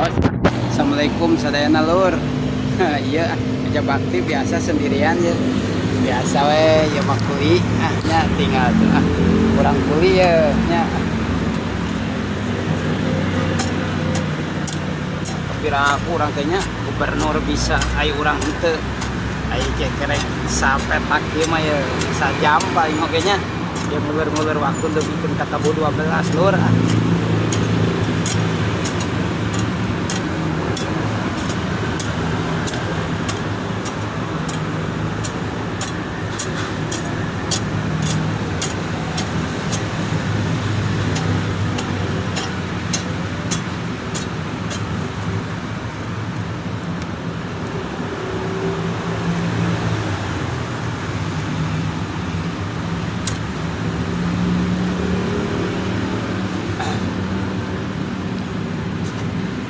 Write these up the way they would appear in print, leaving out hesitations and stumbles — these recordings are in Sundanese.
Assalamualaikum sadayana, lur. Iya, kerja bakti biasa sendirian ya. Biasa we ya mah kuli ah nya, tinggal tuh ah. Kurang kuli ya nya. Pira aku urang teh nya, gubernur bisa ai urang henteu. Ai kekerek sapetak ieu mah ya sajam paling oge nya. Ya ngulur-ngulur waktu lebihkeun ka tabuh 12, lur, ah.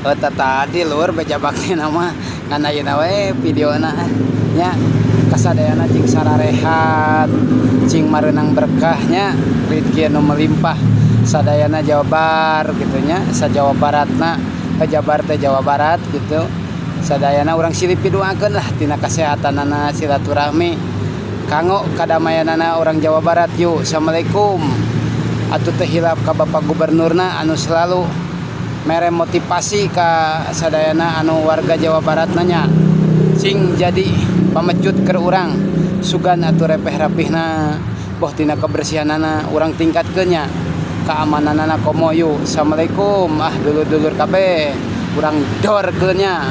Oh, tadi, lur, beja bakti nama ngan ayeuna we videona nya. Kasadayana cing sararehat, cing mareunang berkahnya, rezeki anu melimpah sadayana Jawa Bar gitu nya, sa Jawa Baratna ke Jabar teh Jawa Barat gitu. Sadayana urang silih piduakeun lah tina kasehatanana, silaturahmi kanggo kadamaianana orang Jawa Barat. Yuk, assalamualaikum atuh. Teu hilap ka Bapak Gubernurna anu selalu mere motivasi ka sadayana anu warga Jawa Barat nanya, sing jadi pamecut keur urang sugan atuh repeh rapihna, boh tina kebersihanana urang tingkatkeun nya, keamananana komo. Yuk, assalamualaikum ah, dulur-dulur kabeh, urang dorkeun nya.